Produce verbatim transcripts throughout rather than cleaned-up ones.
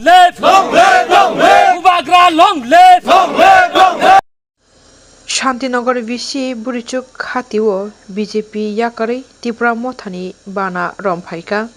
Live! Long live! Long live! Bubagra long live! Long live! Long live! Shantinagar V C Burichuk Hati o B J P yakarwi Tipra Mothani bana romphaikha.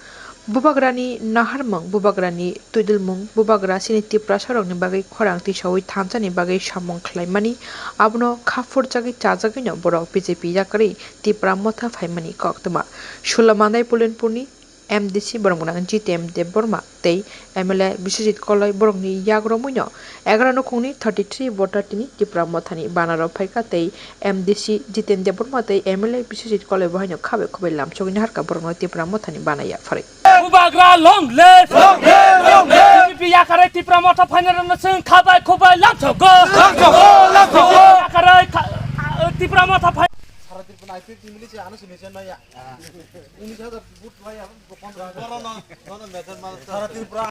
Bubagrani naharmung, Bubagrani twidulmung, Bubagra chini Tiprasarokni bagwi khorang tisaui thansani bagwi samung khlaimani, abono kha phurjagwi chajagwino borok B J P yakarwi Tipra Motha phaimani koktwma. Sulamandai Pulinpurni M D C borok gwnang G T M Debbarma tei M L A Biswajit Koloi borokni yak romwino egaroh nukhungni thirty three voter tini Tipra Mothani banaro phaikha tei M D C Jiten Debbarma tei M L A Biswajit Koloi bo haino khabai khubai lamsogwi naharkha borokno Tipra Mothani bana yapharwi. Bubagra long live! Long live! Long live! B J P yakarwi Tipra Motha phainarokno chwng khabai khubai lamsogo! Lamsogo! Lamsogo! Yakarwi kha-, Tipra Motha phai- Sara Tripura I P F team ni se ano sini chen maya. Unis hajar vote maya, pondro hajar. Nono, nono, meter mal sara Tripura.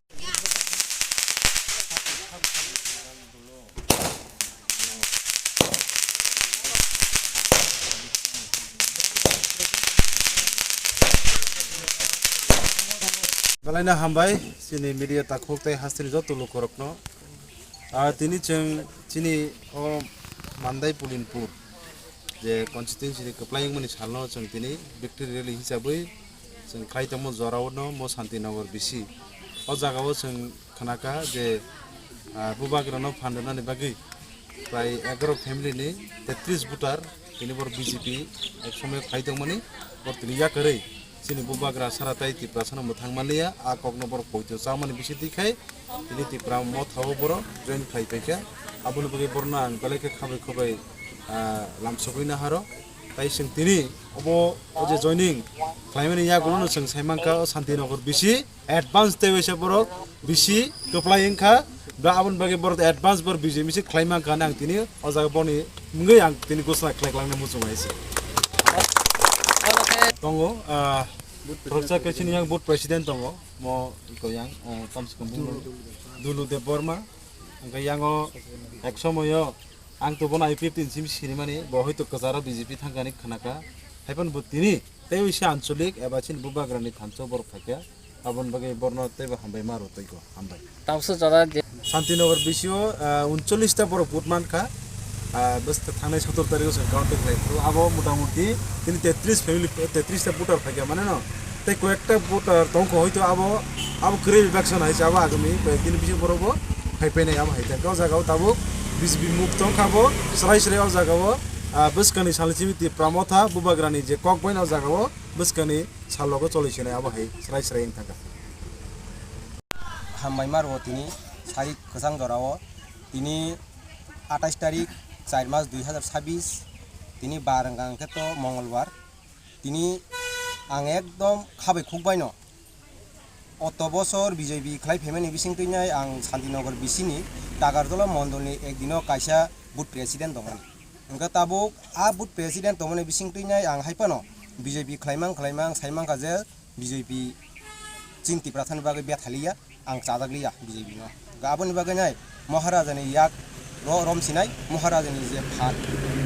Belai no hambai, chini media takhuk tei hasteni joto lukurokno. Ah, tini chwng chini o Mandai Pulinpur je constituency ni kwplai wngmani salno chwng tini victory rally hisabwi chwng khlai tongmo jorao no mo Santinagar bisi. O jagao chwng khnakha je, ah, Bubagrano phan rwnani bagwi prai egaroh family ni tetris voter tini bor B J P ek somoyo khlai tongmani bor tini yakarwi chini Bubagra sara tai Tiprasano mwthang manliya, a kokno borok poito chamani bisi twi khai tini Tipra Mothao borok join khlai paikha. Aboni bagwi borno ang belai khe khabai khubai, ah, lamsogwi naharo. Tai chwng tini obo o je joining khlaimani yagulono chwng sai mankha o Santinagar bisi advance tei waisa borok bisi kwplai wngkha. Ba aboni bagwi borok advance bor B J P si khlai mankha ang tini o jaga boni wngwi ang tini gosna khlai klangnai muchung hai se. Tongo, ah, khoroksa khe chini yang board president tongo, mo iko yang, ah, kamse kam Dulu Debbarma. Hwnkhe yango ek somoyo ang to bono I P F team sim sinimani, bo hoito kwcharo B J P thangkani khnakha. Haiphano bo tini tei wisa ancholik eba chini Bubagrani thansa borok phaikha. Aboni bagwi borno teibo hambai ma rw twi ko, hambai. Tabukso jora je Santinagar bisio, ah, uncholish ta borok vote mankha. Ah, bwskha thangnai sotor tarikh o chwng counting khlai phuru. Abo mota moti tini tetris family, tetris ta voter phaikha mane no. Tei koyekta voter tongkha hoito abo, abo kwrwi election hai se abo agami koyek din bising borok bo phai painai abo hai. Tei o jaga o tabuk B J P muk tongkha bo srai srai o jaga o, ah, bwskani salni simi Tipra Motha Bubagrani je kok bai no o jaga o bwskani salogo choli sinai abo hai srai srai wng thangkha. Hambai ma rwo tini sari kwchang jora o tini atais tarik char mas dui hazar sabis tini bar wngkha hwnkhe to Mongolbar. Tini ang ekdom khabai khukbaino. Oto bosor B J P khlai phaimani bising twinai ang Santinagar bisini Tagarjola mondolni ekdino kaisa booth president tongmani. Hwnkhe tabuk a booth president tongmani bising twinai ang haiphano B J P khlaimang khlaimang saimangkha je B J P chini Tiprasani bagwi bethaliya. Ang chajakliya B J P no. Ga aboni bagwi nai Maharajani yak ro-, romsinai Maharajani je phan,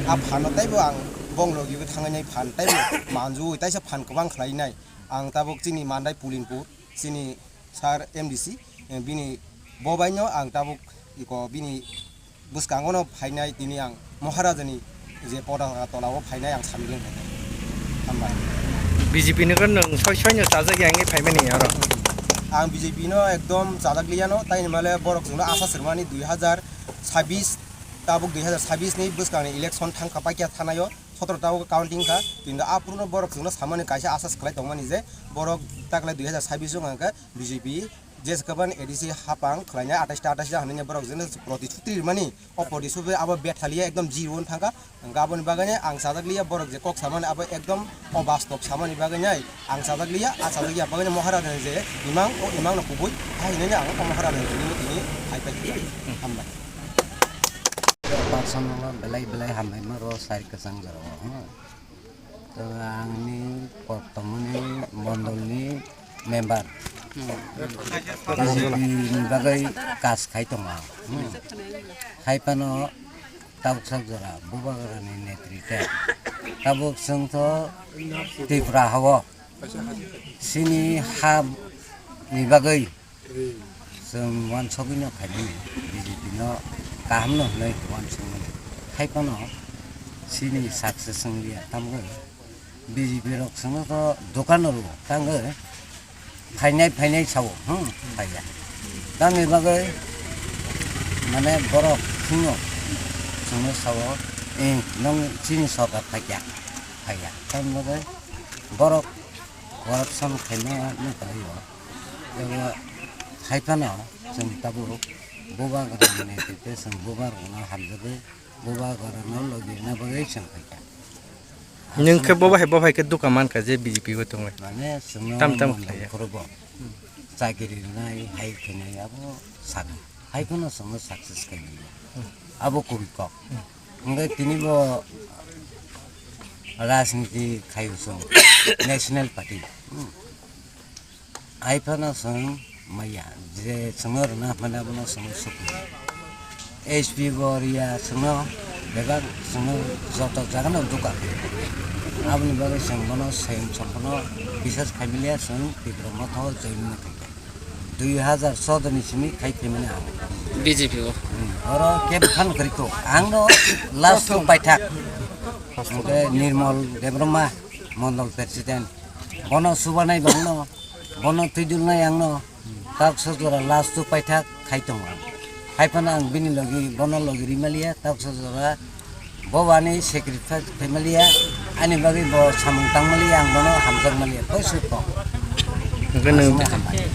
a phan no taibo ang bong logi bo thangnai phan taibo manjui taisa phan kwbang khlainai. Ang tabuk chini Mandai Pulinpur, chini sir M D C, eh, bini bobaino ang tabuk iko bini bwskango no phainai tini ang Maharajani je podang tola o phainai ang samjeng khainai. Hambai. B J P ni nwng soi soi no chajak ya wngwi phaimani oro. Ang B J P no ekdom chajak liya no, tai ni male borok chwngno asa swrwmani dui hazar sabis, tabuk dui hazar sabis ni bwskangni election thangkha paikya thanaio, sotoro tabuk counting kha, kintu aphuru no borok chwngno samani kaisa asa swkhlai tongmani je borok takle dui hazar sabis o hwnkha B J P Jeswk ban A D C hapang khlainai atais ta atais ta hinwi borok jeno protisthuti rwmani, o protisthuti abo bethaliya ekdom zero wng thangkha. Hwnkhe aboni bagwi ang chajakliya borok je kok samani abo ekdom obastob samani bagwi ang chajakliya, a chajakya bagwi Maharajani je imang, o imangno kubui hai hinwi ang o Maharajani tini tini hai pai kha. Hambai. Personal belai belai hambai ma ro sari kwchang jora o. To ang ni kok tongmani mondol ni member. Hmm. B J P ni bagwi kas khai tongo. Hmm. Hai phano tabuk sak jora Bubagra ni netrite. Tabuk chwng to Tripura hao. Chini ha ni bagwi Chwng uansugwino khaimani, B J P no kaham no hwnwi uansukmani. Hai phano chini success wng liya, tamgwi B J P rok chwngno to dokan rwo, tamgwi phainai phainai sao, hmm, phaiya. Tamni bagwi mane borok thwngno chwngno sao, "Eh, nwng chini sorkar phaikya, phaiya." Tamni bagwi borok corruption khaima nukalaio. Abo hai phano chwng tabuk bubagrani netrite chwng bubagrano hamjagwi bubagrano logi rwna bagwi chwng phaikha. Nwng khe bo bahai, bo bahai khe duka mankha je B J P o tongwi. Mane chwngno tam tam mondol khlaiya. Khorogo chakiri rwnai hai khainai abo sana. Hai phano chwngno success khainai. Abo kubui kok. Hwnkhe tini bo rajniti khaio chwng National Party. Hmm. Hai phano chwng maya, je chwngno rwna hwnmani abono chwngno sukli. S P bo riya chwngno, bebak chwngno joto jagano duka. Aboni bagwi chwng bono swng chwngno bisas khaimiliya chwng Tipra Motha o join wngna khaikha. Dui hazar choudo ni simi khai phaimani ang. B J P o. Hmm, oro kebo phano kwrwi kho. Angno last o paithak. Hwnkhe Nirmal Debbarma, Mondol President. Bono subanai bangno. Bono twidulnai angno, tak sojora last o paithak khai tongo ang. Hai phano ang bini logi, bono logi rimaliya, tak sojora bo ani sacrifice khaimaliya, ani bagwi bo samung tangmaliya, ang bono hamjakmaliya, koi suk kok. Hwnkhe nwng Aswkno hambai.